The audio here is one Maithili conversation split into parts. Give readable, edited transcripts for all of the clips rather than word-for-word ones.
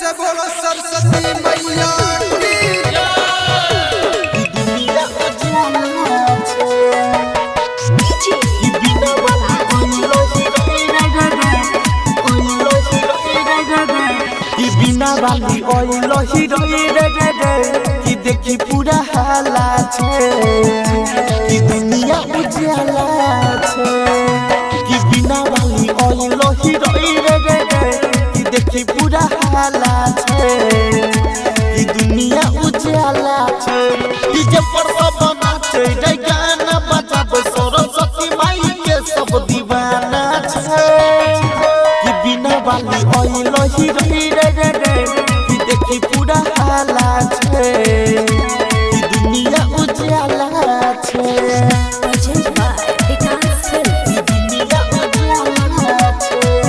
से बोलो सरस्वती मैया की। दुनिया उजाला छे ई बिना वाली ओइलो हीरोइन रे रे, ओइलो हीरोइन रे रे। ई बिना वाली ओइलो हीरोइन रे रे, कि देखी पूरा हाला छे, कि दुनिया उजाला छे। कि बिना वाली ओइलो हीरोइन रे रे, कि देखी पूरा हाला छे, कि दुनिया उजाला छे। डीजे पर सब नाचे रे, गाना बजाबे सरस्वती माई के सब दीवाना छे। कि बिना वाली ओइलो हीरोइन रे रे, कि देखी पूरा हाला छे, कि दुनिया उजाला छे। Present by Vikas Films. कि दुनिया उजाला छे।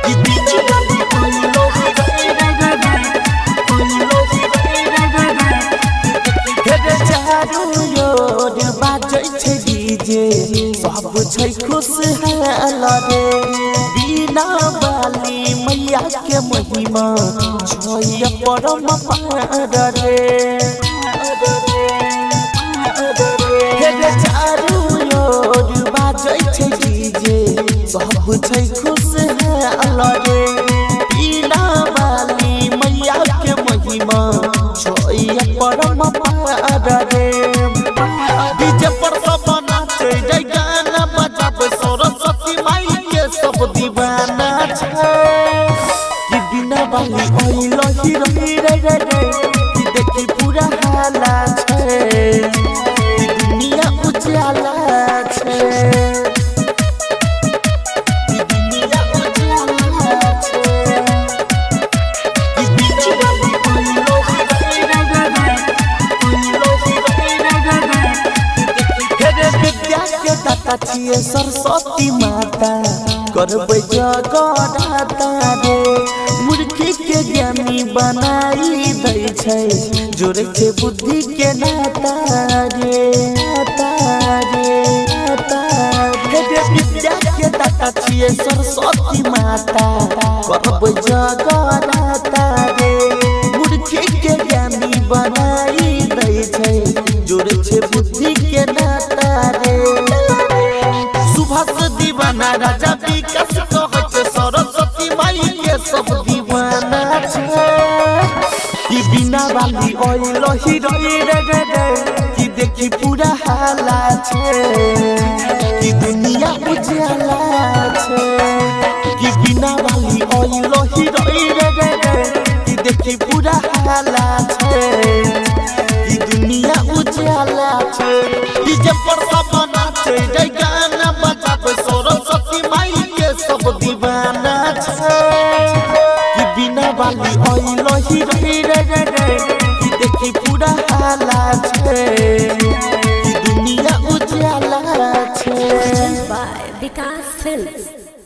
कि बिना वाली ओइलो हीरोइन रे रे, ओइलो हीरोइन रे रे। हे चारू ओर बाजै छै डीजे, सब छै खुशहाल रे। बिना वाली मैया के महिमा छै परम पार रे। हे चारू ओर बाजै छै डीजे, सब छै खुशहाल रे। बिना वाली मैया के महिमा छै परम पार रे। डीजे पर सब नाचे रे, गाना बजाबे सरस्वती माई के सब दीवाना छे। कि बिना वाली ओइलो हीरोइन रे रे, कि देखी पूरा हाला छे, कि दुनिया उजाला छे। कि दुनिया उजाला छे। कि बिना वाली ओइलो हीरोइन रे रे, ओइलो हीरोइन रे रे। हे रे विद्या के दाता छियै सरस्वती माता, करबै जगदाता रे। मूर्खी के ज्ञानी बनाई दै छै, जोड़ै छै बुद्धि के नाता रे, नाता रे, नाता रे। हे रे विद्या के दाता छियै सरस्वती माता, करबै जगदाता रे। मूर्खी के ज्ञानी बनाई दै छै, जोड़ै छै बुद्धि के नाता रे। सुभाष दीवाना राजा विकास कहै छै सरस्वती माई के सब दीवाना छे। कि बिना वाली ओइलो हीरोइन रे रे, कि देखी पूरा हाला छे, कि दुनिया उजाला छे। कि बिना वाली ओइलो हीरोइन रे रे, कि देखी पूरा हाला छे, कि दुनिया उजाला छे। डीजे पर सब नाचे रे, गाना बजाबे सरस्वती माई के सब दीवाना छे। कि बिना वाली ओइलो हीरोइन रे रे, कि देखी पूरा हाला छे, कि दुनिया उजाला छे। Present by Vikas Films.